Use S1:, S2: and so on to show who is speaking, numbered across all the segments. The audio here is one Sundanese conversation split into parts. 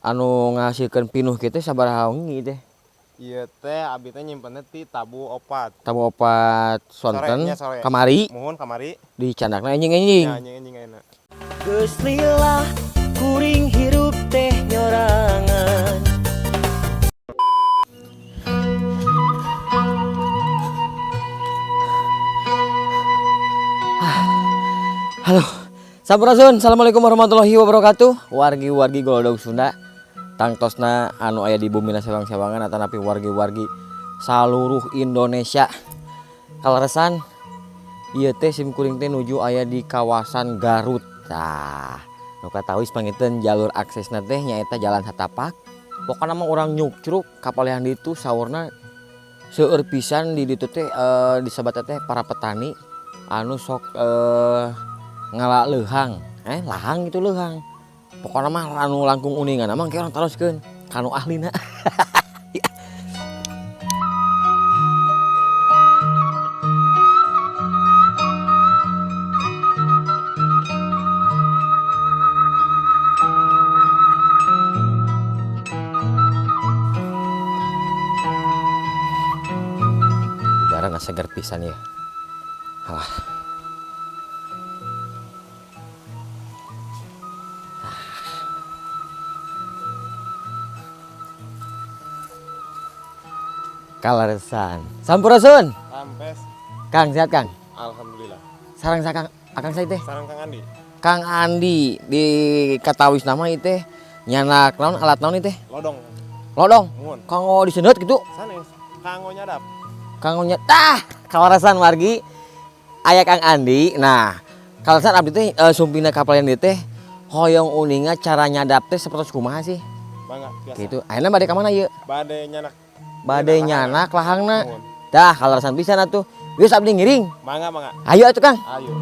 S1: Anu ngahasilkeun pinuh kitu sabaraha wengi teh?
S2: Ieu teh abi teh nyimpenna ti tabuh 4.
S1: Tabuh 4 sonten
S2: Sore, nya sore.
S1: Kamari.
S2: Muhun kamari.
S1: Dicandakna enjing-enjing.
S2: Nya enjing-enjing ayeuna.
S3: Geus lila kuring hirup teh nyorangan.
S1: Halo. Sampurasun, assalamualaikum warahmatullahi wabarakatuh. Wargi-wargi Golodog Sunda, tangtosna anu aya di bumi sewang-sewangan atanapi wargi-wargi saluruh Indonesia. Kaleresan ieu teh sim kuring teh nuju aya di kawasan Garut. Tah, nu katawis pangiten jalur aksesna teh nyaeta jalan satapak. Pokona mah urang nyukcruk ka palihan ditu, saurna seueur pisan di ditu teh, disebat teh para petani anu sok ngala leuhang, lahang gitu leuhang. Pokona mah anu langkung uningan mah engke urang taroskeun ka nu ahlina. Udara na seger pisan ya. Alah. Kaleresan. Sampurasun.
S2: Rampes.
S1: Kang, sehat Kang?
S2: Alhamdulillah.
S1: Sareng sa Kang, Akang saya teh?
S2: Sareng Kang Andi.
S1: Kang Andi di katawis nama ieu teh nyanak naon, alat naon ieu teh?
S2: Lodong.
S1: Lodong.
S2: Muhun.
S1: Kanggo diseundeut gitu?
S2: Sanes. Kanggo nyadap.
S1: Kanggo nyadap. Tah, kaleresan wargi aya Kang Andi. Nah, kaleresan abdi teh sumpina ka palihan dieu teh hoyong uninga cara nyadap teh sapertos kumaha sih?
S2: Mangga, biasa.
S1: Gitu. Ayeuna bade ka mana ieu?
S2: Bade nyanak.
S1: Bade nyanak lahangna.
S2: Muhun.
S1: Tah, kaleresan pisan atuh. Geus abdi ngiring.
S2: Mangga, mangga.
S1: Ayo atuh Kang.
S2: Ayo.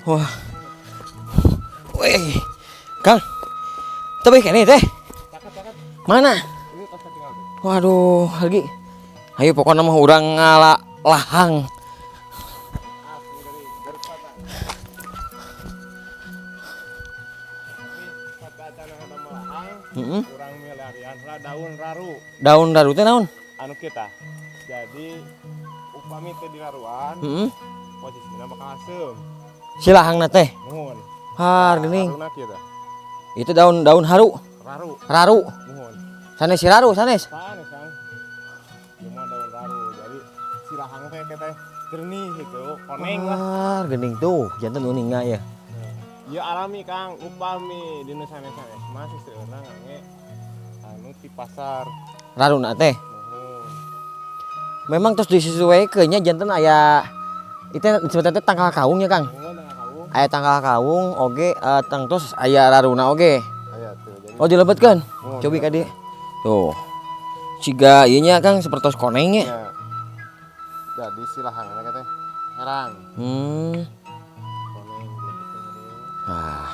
S1: Wah. Weh. Kang. Tapi kene teh. Mana? Waduh, lagi. Ayo pokoknya mah urang ngala lahang.
S2: Urang milarian lah daun raru.
S1: Daun raru teh naon?
S2: Anu kita. Jadi upami teh di raruan, posisinya bakal asem.
S1: Si lahangna teh.
S2: Muhun.
S1: Har geuning.
S2: Haruna kieu teh.
S1: Itu daun-daun haru.
S2: Raru.
S1: Raru.
S2: Muhun.
S1: Sanes si raru sanes.
S2: Sanes Kang. Ieu mah daun raru. Jadi si lahang teh teh jernih gitu, koneng lah.
S1: Har geuning tuh, janten uninga ya.
S2: Ieu alami Kang, upami dina sanes-sanes mah seueurna ngange anu ti pasar.
S1: Raruna teh.
S2: Muhun.
S1: Memang terus disesuaikan nya janten aya itu sebetulnya tangkal kawung ya Kang.
S2: Muhun, tangkal kawung.
S1: Aya tangkal kawung oge, tang terus aya raruna oge.
S2: Aya tuh, jadi
S1: Oh, dilebetkeun.
S2: Muhun,
S1: Cobi ka
S2: dilebetkeun.
S1: dieu. Tuh. Ciga ieu nya Kang sapertos koneng nya.
S2: Ya. Jadi si lahangna teh herang. Koneng dilebetkeun ka dieu.
S1: Ah.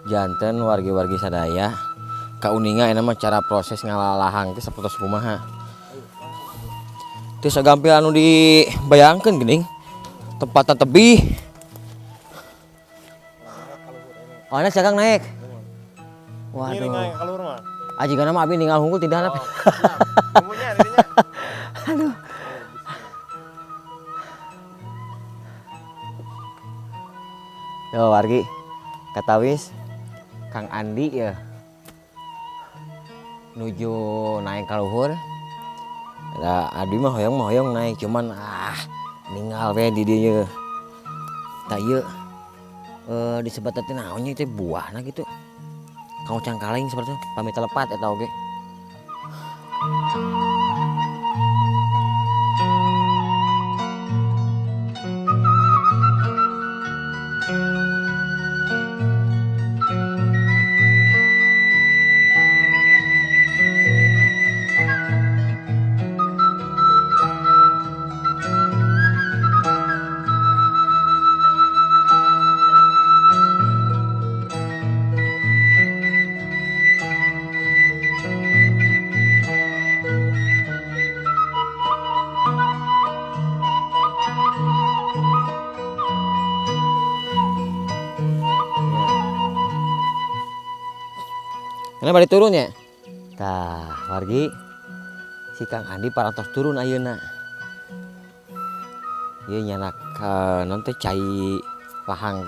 S1: Janten wargi-wargi sadaya kauninga eta mah cara proses ngalalahang teh sapertos kumaha. Teu sagampil anu dibayangkeun geuning. Tempatna tebih. Oh, ana Kang naik. Waduh.
S2: Ngiring naik ka luhur mah.
S1: Ah, jigana mah abi ninggal hungkul tidak
S2: Oh, siap. Nunggunya dirinya.
S1: Aduh. Yo wargi, katawis Kang Andi ya nuju naik ka luhur. Da abi mah hoyong naik, cuman ninggal we di dieu. Tah ieu disebat teh naon nya teh buahna gitu. Kanggo cangkaleng seperti pamit telepat eta oge. Karena bade turun ya. Tah, wargi si Kang Andi parantos turun ayeuna. Ieu nyanak non teh cai lahang.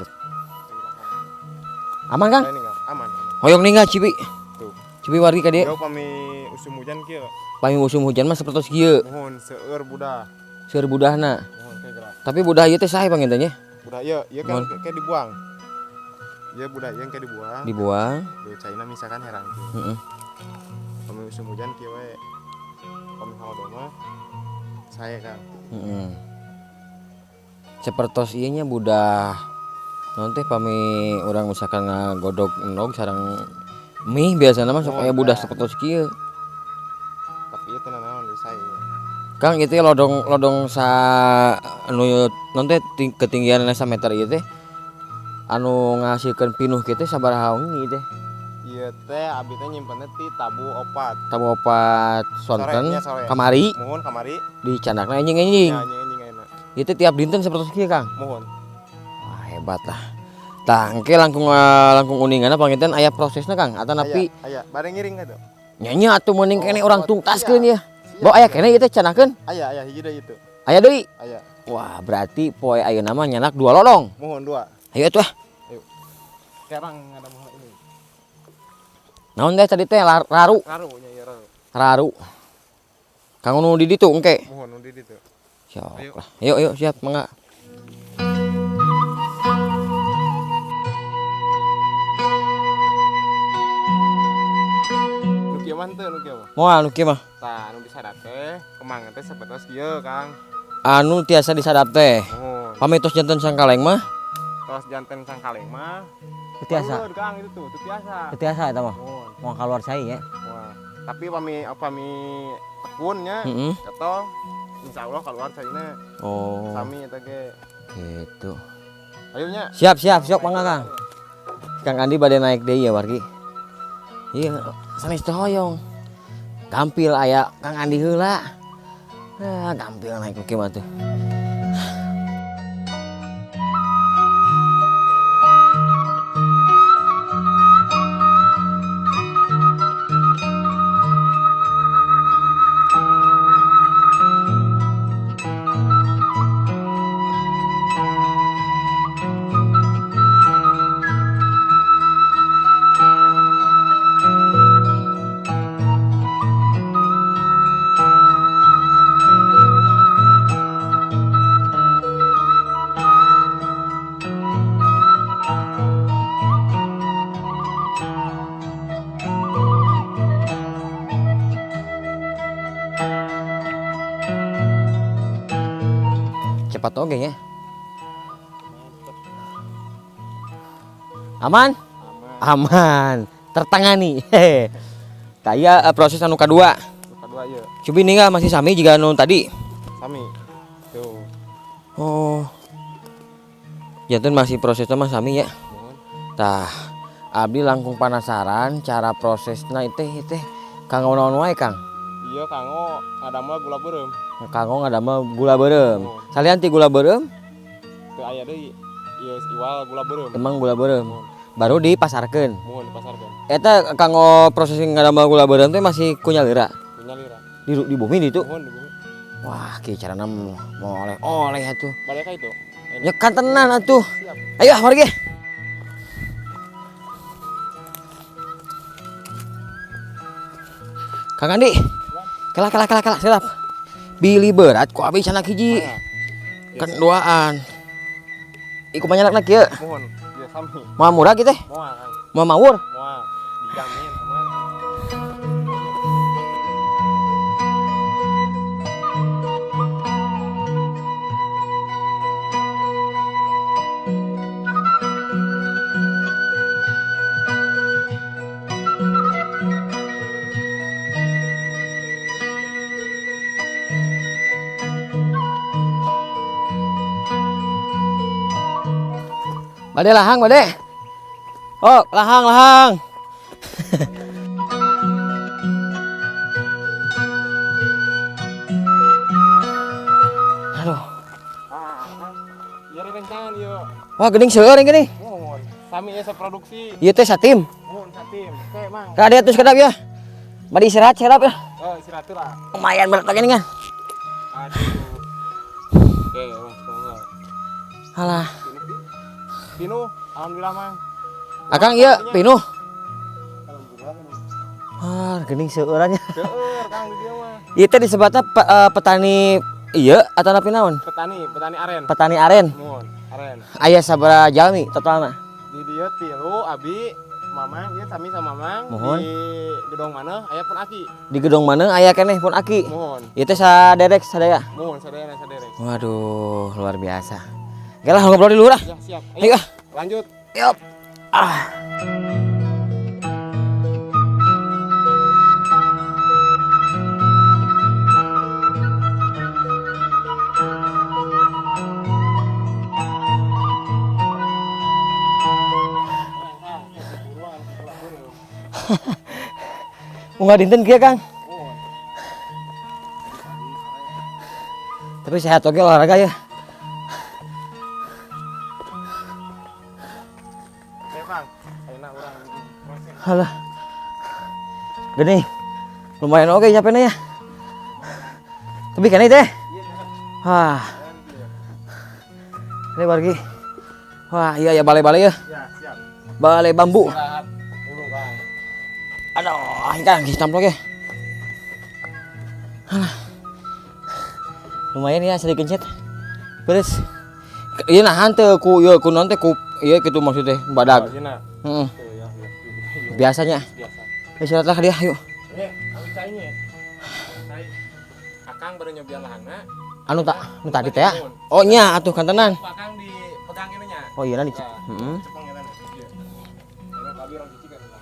S1: Aman, Kang?
S2: Aman.
S1: Hoyong ninggal Cibi.
S2: Tuh.
S1: Cibi wargi ka dieu.
S2: Yo pami usum hujan kieu.
S1: Pami musim hujan mah sapertos kieu.
S2: Muhun seueur budah.
S1: Seueur budahna.
S2: Muhun kayak gerak.
S1: Tapi budah ieu teh sae panginten nya?
S2: Budah ieu, ieu kan kayak dibuang. Ieu budah ieu kayak dibuang.
S1: Dibuang.
S2: Duh caina misalkan herang kieu.
S1: Heeh.
S2: Pami musim hujan kieu we. Pami halodo mah sae Kang.
S1: Heeh. Sapertos ieu nya budah naon teh pami urang misalkan ngagodog endog sareng mie biasana mah sok aya budah sapertos kieu.
S2: Tapi ieu teh naon deui sae.
S1: Kang ieu teh lodong sa anu naon teh ketinggianna sameter ieu teh anu ngahasilkeun pinuh kieu teh sabaraha wengi teh?
S2: Ieu teh abi teh nyimpenna ti tabu opat.
S1: Tabu opat sonten kamari.
S2: Muhun kamari.
S1: Dicandakna enjing-enjing.
S2: Ya, enjing-enjing ayeuna.
S1: Ieu teh tiap dinten sapertos kieu Kang.
S2: Muhun.
S1: Wah, hebat lah. Tah, engke langkung uninganna panginten aya prosesna Kang atanapi
S2: aya bade ngiring ka teu?
S1: Nya nya atuh mending keneh urang tungtaskeun
S2: iya.
S1: ya. Bo aya keneh ieu teh canakeun?
S2: Aya, aya hiji deui itu.
S1: Aya deui?
S2: Aya.
S1: Wah, berarti poe ayeuna mah nyanak 2 lodong.
S2: Muhun 2.
S1: Ayo atuh ah.
S2: Ayo. Sekarang ada muhun ini.
S1: Naon teh tadi teh raru?
S2: Raru nya ieu raru.
S1: Raru. Kang nu di ditu engke.
S2: Muhun nu di ditu.
S1: Siap lah. Ayo, ayo siap mangga.
S2: Nu kieu mah henteu nu kieu mah.
S1: Moal nu kieu mah.
S2: Tah, anu disadap teh kemang teh sapertos kieu, Kang.
S1: Anu tiasa disadap teh.
S2: Muhun.
S1: Pami tos janten sangkaleng mah?
S2: Tos janten sangkaleng mah.
S1: Teu tiasa.
S2: Keluar, Kang, itu tuh, teu tiasa.
S1: Teu tiasa eta mah.
S2: Muhun.
S1: Moal keluar cai ya.
S2: Wah. Tapi pami tekun nya, getol, insya Allah keluar caina.
S1: Oh.
S2: Sami eta ge.
S1: Gitu.
S2: Ayo nya.
S1: Siap, siap, siap mangga Kang. Kang Andi bade naik deui ya wargi. Iya, sanes teh hoyong. Gampil aya Kang Andi heula. Ah, gampil naik kieu mah tuh. Cepat oge ya. Aman?
S2: Aman.
S1: Aman. Tertangani. Taya proses anu kadua.
S2: Anu kadua ieu.
S1: Cobi ninggal masih sami jiga anu tadi.
S2: Sami. Tuh.
S1: Oh. Janten masih prosesnya mah sami ya.
S2: Muhun.
S1: Tah, abdi langkung penasaran cara prosesna teh kanggo naon wae, Kang?
S2: Iya, kanggo ngadamel gula beureum.
S1: Kanggo ngadamel gula beureum.
S2: Muhun.
S1: Salian ti gula beureum?
S2: Teu aya deui. Ieu iwal gula beureum.
S1: Emang gula beureum.
S2: Muhun.
S1: Baru dipasarkeun.
S2: Muhun dipasarkeun.
S1: Eta kanggo proses ngadamel gula beureum teh masih ku nyalira?
S2: Ku nyalira.
S1: Di bumi ditu?
S2: Muhun di bumi.
S1: Wah, kieu carana mau oleh-oleh atuh.
S2: Bade ka itu?
S1: Nyekan tenan atuh.
S2: Siap.
S1: Ayo ah, mari ge. Kang Andi. Kalah kalah kalah kalah siap. Bili berat ku abi canak hiji. Kan duaan. Iku manyalakna kieu.
S2: Muhun, ieu sami.
S1: Moal murah kieu teh?
S2: Moal, Kang.
S1: Moal mawur?
S2: Moal, dijamin aman.
S1: Bade lahang, bade. Oh, lahang, lahang. Aduh.
S2: Iya rencangan ieu.
S1: Wah, geuning seueur geuning.
S2: Muhun. Sami ieu saproduksi.
S1: Ieu teh satim.
S2: Muhun satim. Oke, Oke, Mang.
S1: Ka dieu terus kedap ya. Bari istirahat serap ya.
S2: Oh, istirahat lah.
S1: Lumayan berat lagi nih kan.
S2: Aduh. Oke, Mas, mangga.
S1: Alah.
S2: Pinuh, alhamdulillah, Mang.
S1: Akang iya pinuh. Ah, geuning seueurannya.
S2: Seueur Kang di dieu mah.
S1: Ieu teh disebutna petani ieu atanapi naon?
S2: Petani, petani aren.
S1: Petani aren.
S2: Muhun, aren.
S1: Aya sabaraha jalmi totalna?
S2: Di dieu tilu abi, Mamang, ieu sami sama Mamang.
S1: Muhun.
S2: Di gedong mana aya pun aki.
S1: Di gedong mana aya keneh pun aki.
S2: Muhun.
S1: Ieu teh saderek sadaya.
S2: Muhun sadayana saderek.
S1: Waduh, luar biasa. Oke lah, ngobrol di luar ah.
S2: Ya, siap.
S1: Ayo ah.
S2: Lanjut.
S1: Yup. Ah. Unggal dinten kieu, Kang. Tapi sehat oge olahraga ya.
S2: Ayo, Kang. Ayeuna urang proses.
S1: Alah. Gini. Lumayan oke capeknya ya. Tapi kan teh. Wah. Ini wargi. Wah, iya ya balai-balai ya.
S2: Ya, siap.
S1: Balai bambu.
S2: Istirahat dulu, Kang.
S1: Aduh, ini kan geus ya. Alah. Lumayan ya sedikit kencet. Terus iya nahan teu ku ieu ku naon teh ku ieu kitu maksudnya badag.
S2: Oh, iya.
S1: Heeh.
S2: Tuh, ya, ya. Iya,
S1: Biasanya.
S2: biasa.
S1: Istirahat lah dia, yuk.
S2: Eh, abi cainya. Cai. Akang baru nyobian lahangna.
S1: Anu tak, anu tadi teh ya. Oh nya atuh kantenan.
S2: Akang dipegang ini nya.
S1: Oh iya nanti.
S2: Nah,
S1: Heeh.
S2: cepeng eta nya. Iya. Ini abi orang cuci kan. Kang.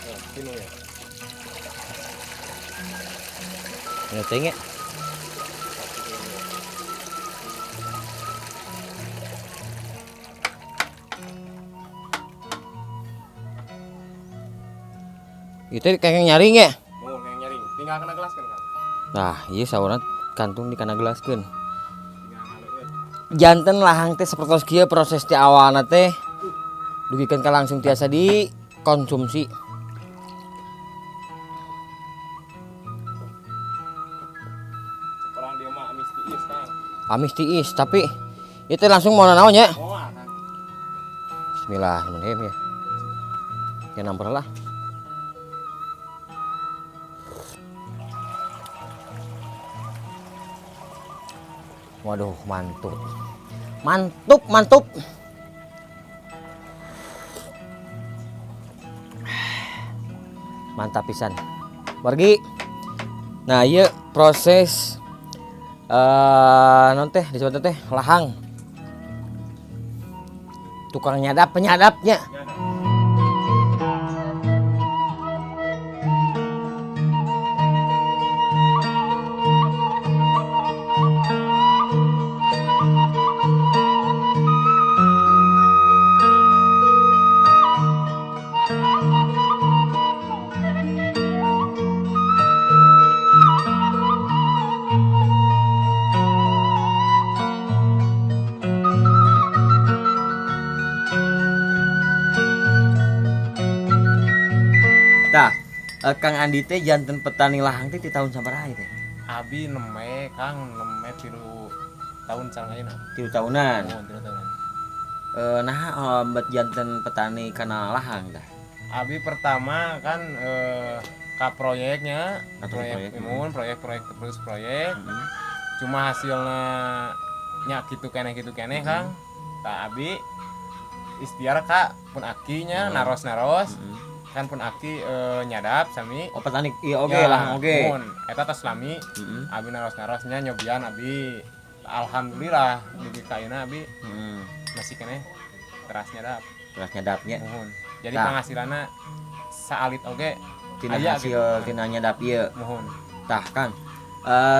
S2: Oh, sini ya.
S1: Ya teh Itu kayak nyaring ya.
S2: Mau kayak nyaring. Tinggal kena gelas kan, Kang?
S1: Nah, iya saurna kantung dikana gelaskeun.
S2: Tinggal ngaleueut.
S1: Janten lahang teh sapertos kieu proses ti awalna teh dugikeun ka langsung tiasa dikonsumsi.
S2: Orang dia mah amis tiis, Kang.
S1: Amis tiis, tapi itu langsung mau naon nya?
S2: Moal, Kang.
S1: Bismillahirrahmanirrahim ya. Ya nampar lah. Waduh, mantup. Mantup, mantup. Mantap pisan. Wargi. Nah, iya proses non teh disebut teh lahang. Tukang nyadap penyadapnya. Tah, Kang Andi teh janten petani lahang teh di tahun sabaraha ieu teh?
S2: Abi neme, Kang, neme 3 tahun sareng ayeuna.
S1: 3 tahunan.
S2: Oh, 3 tahunan.
S1: Nah, bet janten petani kana lahang tah.
S2: Abi pertama kan ka proyeknya,
S1: Atau
S2: proyek
S1: proyek,
S2: imun, proyek-proyek terus proyek. Cuma hasilnya nya kitu keneh, Kang. Tah abi istiar ka pun akinya naros-naros. Kan pun aki nyadap sami.
S1: Oh, petani iya oge
S2: Ya,
S1: lah oge.
S2: Mun eta tos lami. Abi naros-narosnya nyobian abi. Alhamdulillah dugi ka ayeuna abi masih keneh teras nyadap.
S1: Teras nyadapnya.
S2: Muhun. Jadi
S1: Tah.
S2: penghasilanna saalit oge
S1: Tina
S2: aya
S1: hasil
S2: gitu.
S1: tina nyadap ieu.
S2: Muhun.
S1: Tah, Kang.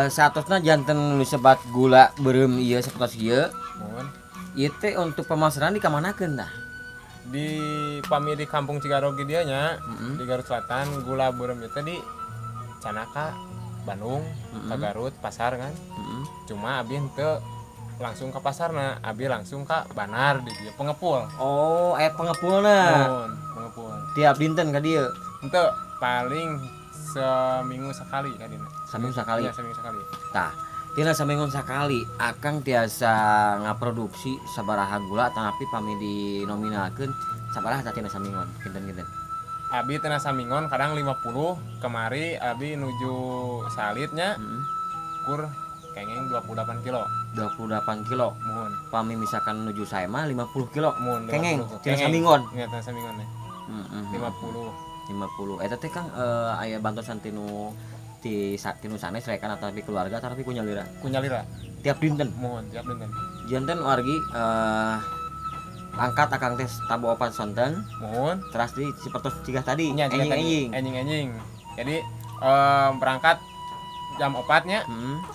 S1: Saatosna janten nu disebat gula beureum ieu sapertos ieu.
S2: Muhun.
S1: Ieu teh untuk pemasaran dikamanakeun tah?
S2: Di pami di kampung Cigadog di dieu nya, di Garut Selatan, gula beureum itu di candak ka Bandung, ke Garut pasar kan. Cuma abi henteu langsung ke pasar, nah abi langsung ke Banar di dieu pengepul.
S1: Oh, aya pengepulna.
S2: Muhun, pengepul.
S1: Tiap dinten ka dieu?
S2: Henteu, paling seminggu sekali ka dina.
S1: Saminggu sekali.
S2: Iya, seminggu sekali.
S1: Tah, tina saminggu sakali akang tiasa ngaproduksi sabaraha gula, tapi pami dinominalkeun sabaraha tah tina saminggon kinten-kinten?
S2: Abi tina saminggon kadang 50. Kemari abi nuju salitnya kur kenging 28 kilo.
S1: 28 kilo?
S2: Muhun.
S1: Pami misalkan nuju saya mah 50 kilo.
S2: Muhun.
S1: Kenging
S2: 50.
S1: tina saminggon?
S2: Iya, tina saminggon nih. 50.
S1: 50 eta teh, Kang, aya bantosan tinu ti tinu sanes rekan atau di keluarga tapi ku nyalira?
S2: Ku nyalira.
S1: Tiap dinten?
S2: Muhun, tiap dinten.
S1: Janten wargi, angkat akang teh tabuh 4 sonten.
S2: Muhun.
S1: Teras di sapertos ciga tadi.
S2: Nya, jiga tadi.
S1: Enjing-enjing.
S2: Enjing-enjing. Jadi berangkat jam 4-nya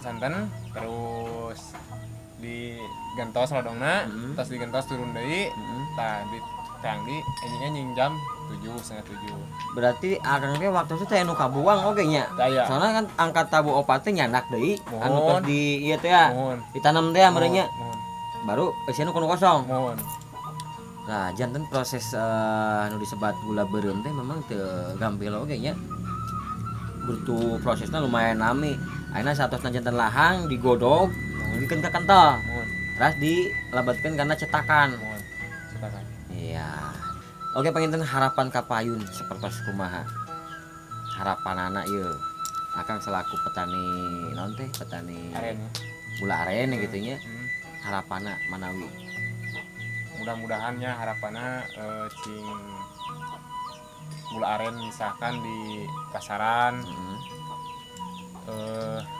S2: santen, terus di gentos lodongna, terus di gentos turun deui, tah di teang di enjing-enjing jam 7, 6.30.
S1: Berarti akang teh waktu itu teh anu kabuang oge nya?
S2: Taya.
S1: Soalnya kan angkat tabuh 4 teh nyandak deui anu
S2: Muhun.
S1: tos di ieu teh ya,
S2: Muhun.
S1: ditanam teh ya meureun nya.
S2: Muhun.
S1: Baru eusian nu kosong.
S2: Muhun.
S1: Nah, janten proses nu disebat gula beureum teh memang teu gampil oge nya, butuh prosesnya lumayan lami. Ayeuna satosna janten lahang digodog, dugikeun ka kental.
S2: Muhun.
S1: Terus dilebatkeun kana cetakan.
S2: Muhun, cetakan.
S1: Iya. Oke, panginten harapan kapayun sepertos kumaha? Harapan anak ieu. Akang selaku petani naon teh? Petani
S2: aren.
S1: Gula aren gitu nya. Harapanna manawi?
S2: Mudah-mudahannya harapannya cing gula aren misalkan di pasaran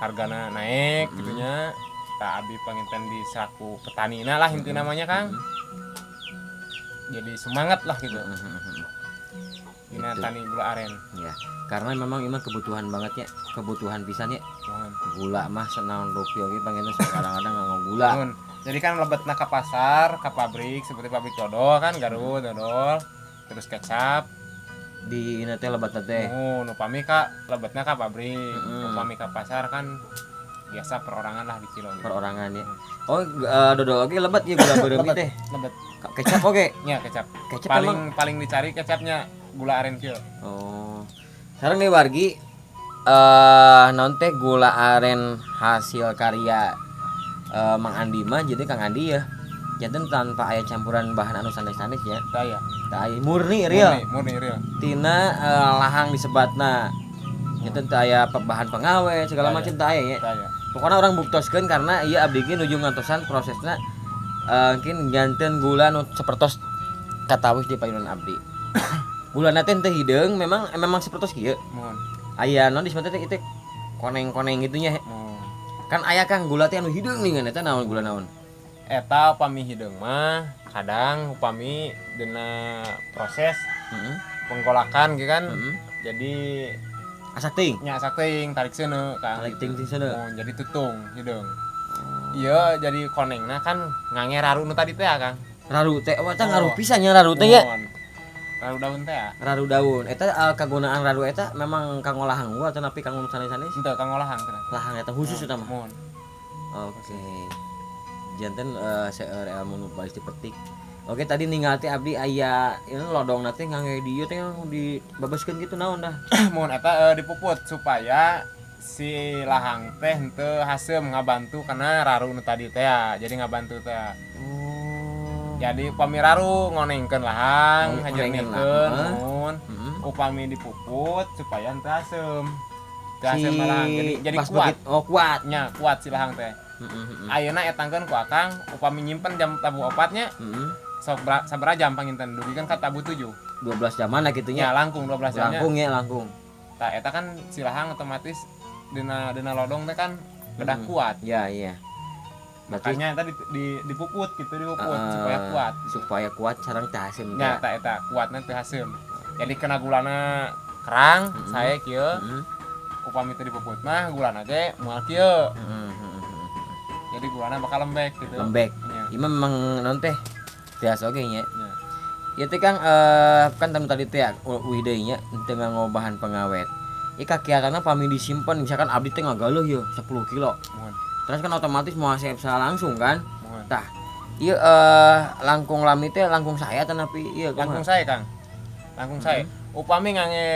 S2: hargana naik gitunya. Tah, abi panginten di selaku petani nah lah inti namanya, Kang, jadi semangat lah gitu dina
S1: Gitu.
S2: tani gula aren.
S1: Ya, karena memang emang kebutuhan banget ya, kebutuhan pisan ya.
S2: Muhun.
S1: Gula mah senaon rupi oge panginten sok kadang-kadang nganggo gula.
S2: Muhun. Jadi kan lebetna ke pasar, ke pabrik seperti pabrik dodol kan, Garut dodol, terus kecap.
S1: Di ini teh lebat teh.
S2: Muhun, upami ka lebetna ka pabrik, upami ka pasar kan biasa perorangan lah di kilo gitu.
S1: Perorangan ya. Oh, dodol oge lebat ya gula beureum
S2: Lebet,
S1: teh.
S2: lebet.
S1: Kecap oge.
S2: Ya, kecap.
S1: Kecap
S2: paling
S1: emang
S2: paling dicari kecapnya gula aren kieu.
S1: Oh. Sekarang nih wargi, naon teh gula aren hasil karya Mang Andi mah, jadi Kang Andi ya. Janten tanpa aya campuran bahan anu sanes-sanes ya.
S2: Tah ya.
S1: Tah aya, murni real.
S2: Murni, murni real.
S1: Tina lahang disebatna. Janten teu aya bahan pengawet segala
S2: Teu aya.
S1: macam teu aya ya.
S2: Tah ya.
S1: Pokoknya urang buktoskeun karena iya abdi ge nuju ngantosan prosesna, mungkin janten gula nu sapertos katawis di payunan abdi. Gula teh teu hideung, memang memang sapertos kieu.
S2: Muhun.
S1: Aya naon disebutna teh itu koneng-koneng gitu nya.
S2: Muhun.
S1: Kan aya, Kang, gula teh anu hideung nih kan, eta naon, gula naon?
S2: Eta upami hideung mah kadang upami dina proses penggolakan gitu kan. Jadi
S1: Asak teuing.
S2: Nya asak teuing, tarik seuneu, Kang.
S1: Tarik teuing ting seuneu.
S2: Oh, jadi tutung hideung. Iya, jadi konengna kan ngange raru nu tadi teh ya, Kang.
S1: Raru teh, oh, eta ngaruh
S2: Oh.
S1: pisan nya raru teh ya.
S2: Muhun. Raru daun teh ya.
S1: Raru daun. Eta kagunaan raru eta memang kanggo lahang gua atau napi kanggo sanes-sanes?
S2: Henteu, kanggo lahang cenah.
S1: Lahang eta khusus eta mah.
S2: Muhun.
S1: Oke. Janten seueur ilmu nu baris dipetik. Oke, tadi ningal teh abdi aya ini lodong teh ngange dieu teh dibabaskeun gitu, naon dah?
S2: Muhun, eta dipuput supaya si lahang teh henteu haseum, ngabantu karena raru nu tadi teh ya. Jadi ngabantu teh.
S1: Oh.
S2: Jadi upami raru ngonengkeun lahang,
S1: Oh, ngonengkeun
S2: ngajernihkeun,
S1: lahang.
S2: muhun. Upami dipuput supaya henteu haseum. Teu
S1: Si
S2: haseum lahang jadi
S1: pas
S2: kuat.
S1: Oh, kuat.
S2: Nya, kuat si lahang teh.
S1: Heeh.
S2: Ayeuna etangkeun ku akang upami nyimpen jam tabuh 4-nya sok sabaraha jam panginten dugi kan ka tabuh 7?
S1: 12 jaman lah gitu
S2: Nya
S1: nya.
S2: langkung 12 jamnya.
S1: Langkung ya, langkung.
S2: Tah, eta kan si lahang otomatis dina dina lodong teh kan kedah kuat.
S1: Ya, iya. Berarti
S2: Makanya eta dipuput gitu, dipuput supaya kuat.
S1: Supaya kuat sareng teu haseum
S2: Nya
S1: teh.
S2: eta eta kuatna teu haseum. Jadi kena gulana kerang sae kieu. Upami teu dipuput mah gulana teh moal kieu.
S1: Heeh.
S2: Jadi gulana bakal lembek gitu.
S1: Lembek.
S2: Nya.
S1: Ieu mah memang naon teh? Biasa oge nya.
S2: Nya.
S1: Ieu teh Kang kan tadi teh uih deui nya teu nganggo bahan pengawet. Ieu kakiatanna pami disimpen misalkan abdi teh ngagaleuh ieu 10 kilo.
S2: Mohon.
S1: Terus kan otomatis moal seep langsung kan?
S2: Mohon.
S1: Tah, ieu langkung lami teh langkung saya tanapi ieu kumaha?
S2: Langkung saya, Kang. Langkung saya. Upami ngangge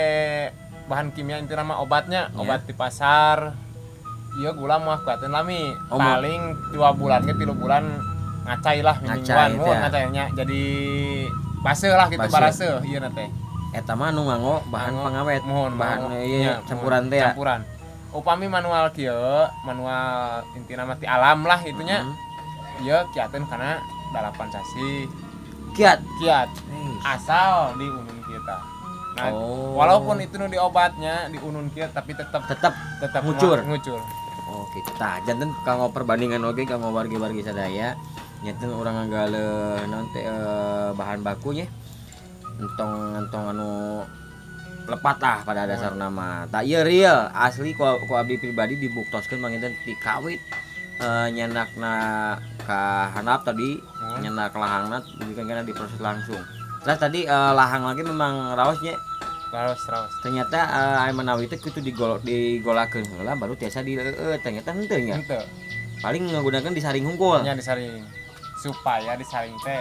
S2: bahan kimia intina mah obatnya, obat di pasar. Ieu gula mah kuateun lami.
S1: Oh, mah.
S2: Paling 2 bulan ke 3 bulan ngacai lah
S1: Ngacai
S2: mingguan.
S1: teh
S2: Mun
S1: ya.
S2: ngacainya jadi baseuh lah gitu,
S1: Baseuh.
S2: baraseuh ieu na teh.
S1: Eta mah nu nganggo bahan
S2: Nganggo,
S1: pengawet.
S2: Mohon,
S1: bahan
S2: nganggo.
S1: ieu
S2: Nya,
S1: campuran
S2: mohon.
S1: teh ya.
S2: Campuran. Upami manual kieu, manual intina mah ti alam lah itunya. Ieu kiateun kana 8 sasi.
S1: Kiat.
S2: Kiat.
S1: Eish.
S2: Asal diunun kita. Nah,
S1: Oh.
S2: walaupun itu nu diobatnya diunun kieu tapi tetep
S1: Tetep
S2: tetep
S1: ngucur.
S2: Ngucur.
S1: Oh, gitu. Tah, janten kanggo perbandingan oge kanggo wargi-wargi sadaya, nyaten urang ngagaleuh naon teh bahan bakunya. Entong-entong anu lepat lah pada dasar nama. Tah ieu real asli ku abdi pribadi dibuktoskeun panginten ti kawit nyanakna ka handap tadi, nyandak lahangna dugi kana diproses langsung. Terus tadi lahang lagi memang raosnya.
S2: Raos, raos.
S1: Ternyata aya menawi teh kudu digolakeun heula baru tiasa dileueut. Ternyata henteu nya.
S2: Henteu.
S1: Paling ngagunakeun disaring hungkul.
S2: Nya disaring. Supaya disaring teh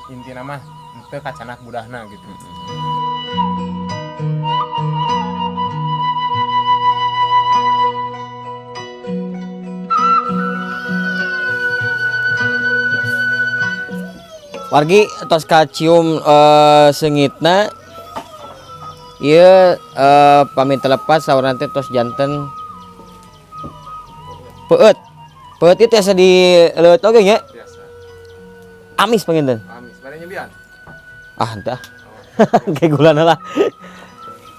S2: intina mah henteu kacanak budahna gitu.
S1: Wargi tos kacium seungitna ieu pamit telepas saurna teh tos janten peueut. Peueut ieu tiasa dileueut oge nya?
S2: Biasa.
S1: Amis panginten.
S2: Amis. Bade nyebian?
S1: Ah, henteu. Kayak gulana lah.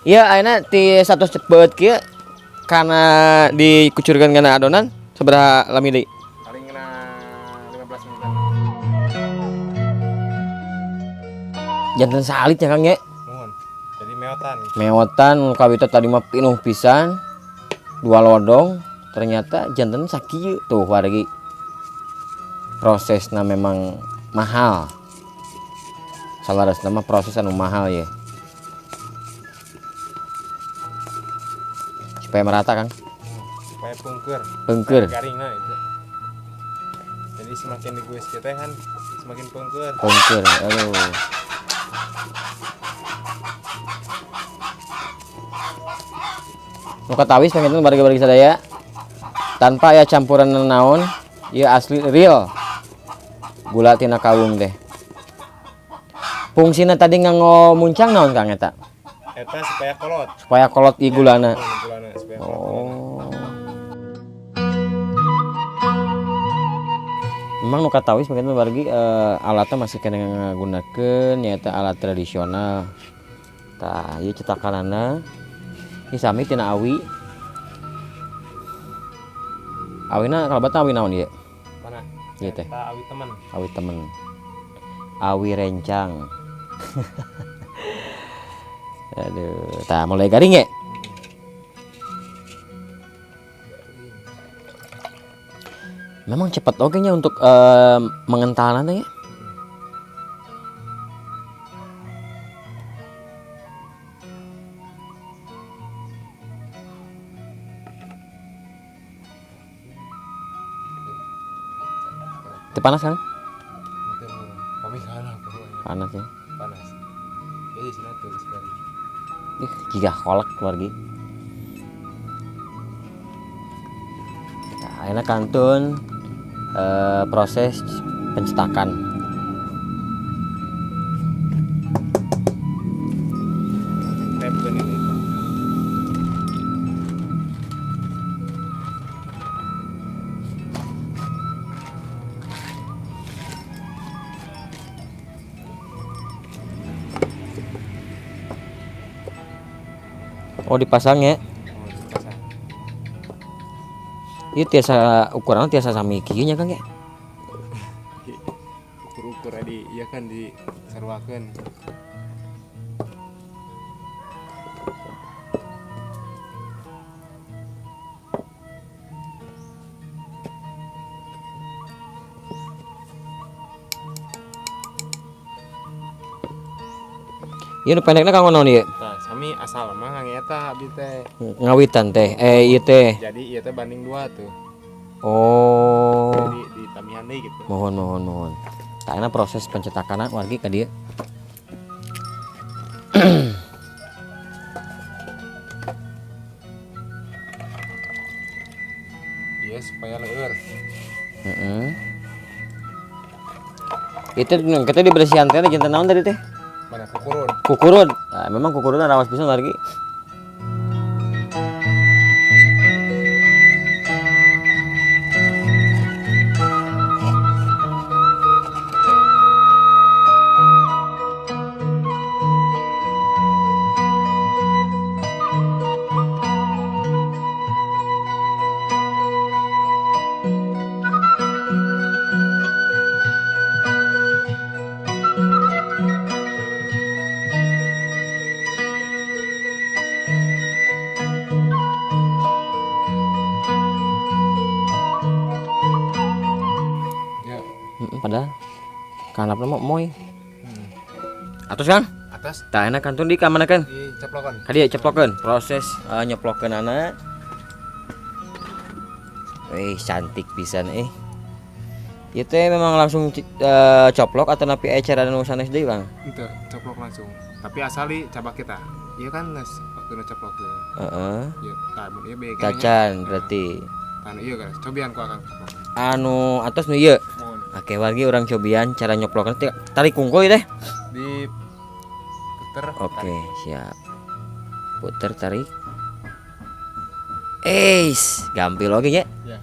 S1: Ieu ayeuna ti satos peueut kieu kana dikucurkeun kana adonan sabaraha lami deui?
S2: Paling kena 15 menitan.
S1: Janten salit ya Kang nya.
S2: Mohon. Jadi meotan.
S1: Meotan kawita tadi mah pinuh pisan. 2 lodong ternyata janten sakieu tuh wargi. Prosesna memang mahal. Salarasna mah proses anu mahal ya. Supaya merata Kang.
S2: Supaya pengker.
S1: Pengker.
S2: Garing nah itu. Jadi semakin diguis kita kan semakin pengker.
S1: Pengker. Aduh. Nu katawis panginten wargi-wargi sadaya tanpa aya campuran naon, ieu asli real gula tina kawung teh. Fungsina tadi nganggo muncang naon Kang eta?
S2: Eta supaya kolot.
S1: Supaya kolot ieu gulana.
S2: Gulana supaya kolot.
S1: Oh. Memang nu katawis panginten wargi alatna masih kena ngagunakeun nyaeta alat tradisional. Tah, ieu cetakanana. Ini sami tina awi. Awina kalabatna awi naon ieu?
S2: Mana?
S1: Ieu teh.
S2: Eta awi temen.
S1: Awi temen. Awi rencang. Aduh, tah mulai garing ya? Memang cepat oge nya untuk mengental nanti ya. Itu panas kan? Panas ya.
S2: Panas. Jadi sini tuh sekali.
S1: Ih, jika kolak keluarga. Nah, enak kantun proses pencetakan. Oh, dipasang ya?
S2: Oh, dipasang.
S1: Ieu tiasa ukuran tiasa sami kieu nya Kang ya?
S2: Ukur-ukur di ieu kan disaruakeun.
S1: Ieu nu pendekna kanggo naon ieu?
S2: Tah, sami asal mah kang eta abdi teh.
S1: Ngawitan teh. Ieu teh.
S2: Jadi ieu teh banding 2 tuh.
S1: Oh.
S2: Jadi ditamihan deui gitu.
S1: Mohon mohon mohon. Tah proses pencetakan wargi ka dieu.
S2: Iya supaya leur.
S1: Itu kita dibersihan teh janten naon tadi teh?
S2: Mana kukurud.
S1: Kukurud. Nah, memang kukurudna rawas pisan wargi. Padahal kanapna mah moy. Atos Kang?
S2: Atas.
S1: Tah enak kantun di ka mana kan?
S2: Diceplokan.
S1: Ka dieu ceplokeun. Proses nyeplokeunana. Wih, cantik pisan eh. Ieu teh memang langsung coplok atau napi cara nu sanes deui, Bang?
S2: Henteu, coplok langsung. Tapi asali cabak kita. Ieu kan geus waktuna coplok teh.
S1: Heeh.
S2: Ieu tah mun ieu bae
S1: Tacan berarti.
S2: Tah ieu guys, cobian ku akang coplok.
S1: Anu atos nu ieu. Oke, wargi orang cobian cara nyoplokna tarik kungkul deh.
S2: Di puter.
S1: Oke, siap. Puter tarik. Eis, gampil oge nya.
S2: Ya.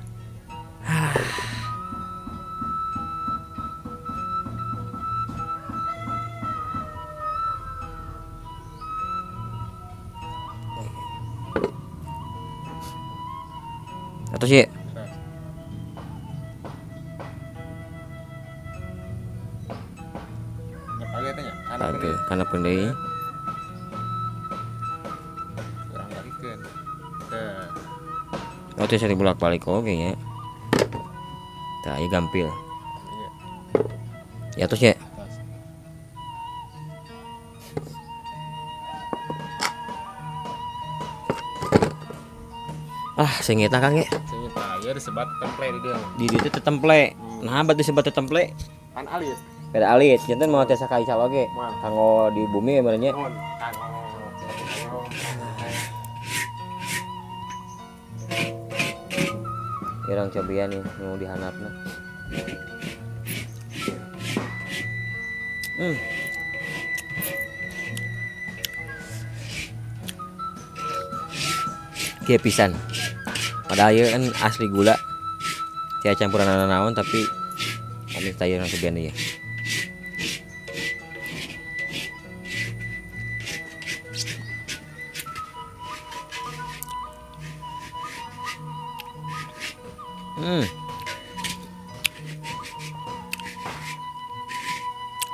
S1: Atau sih? Oke, karena pendai.
S2: Kurang balikeun.
S1: Oh, itu sering bolak-balik oke ya. Tah, ieu gampil. Ya terus ya. Ah, sengita Kang ya.
S2: Sengita, ya disebat temple di dieu.
S1: Di dieu teh temple. Nah, bat disebat temple.
S2: Pan alit.
S1: Beda alit, janten mau tiasa ka ical oge. Kanggo di bumi ya benernya.
S2: Kanggo.
S1: Irang cobian nih nu dihanapna. Kieu pisan. Padahal ieu kan asli gula. Tia campuran naon tapi kami tayang cobian ieu.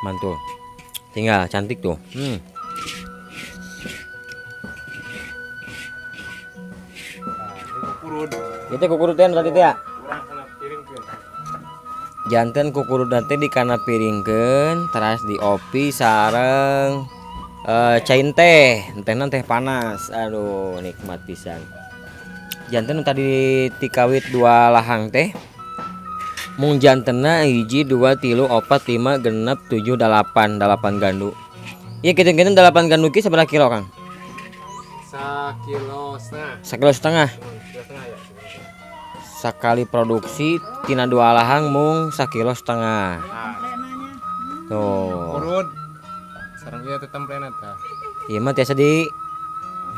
S1: Mantul. Tinggal cantik tuh.
S2: Nah, kukurud.
S1: Itu kukurud teh tadi teh ya?
S2: Urang kana piringkeun.
S1: Janten kukurud teh dikana piringkeun, teras diopi sareng cain teh, tehna teh panas. Aduh, nikmat pisan. Janten tadi tikawit 2 lahang teh. Mung jantenna 1 2 3 4 5 6 7 8, 8 gandu. Ieu kitu-kitu 8 gandu ki sabaraha kilo, Kang?
S2: Sakilo setengah.
S1: Sakilo setengah.
S2: Kilo setengah ya.
S1: Sakali produksi tina 2 lahang mung sakilo setengah.
S2: Nah.
S1: Tuh.
S2: Kurud. Sareng ieu teh templena tah.
S1: Ieu mah tiasa di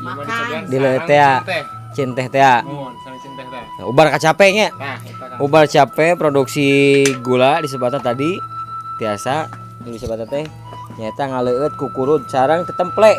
S2: makan.
S1: Di leuleut teh ya. Cinteh teh ya.
S2: Mun, sareng cinteh teh.
S1: Nah, ubar kacape nya.
S2: Nah, eta kan.
S1: Ubar cape produksi gula disebutna tadi tiasa nu disebutna teh nyaeta ngaleueut kukurud sareng tetemple.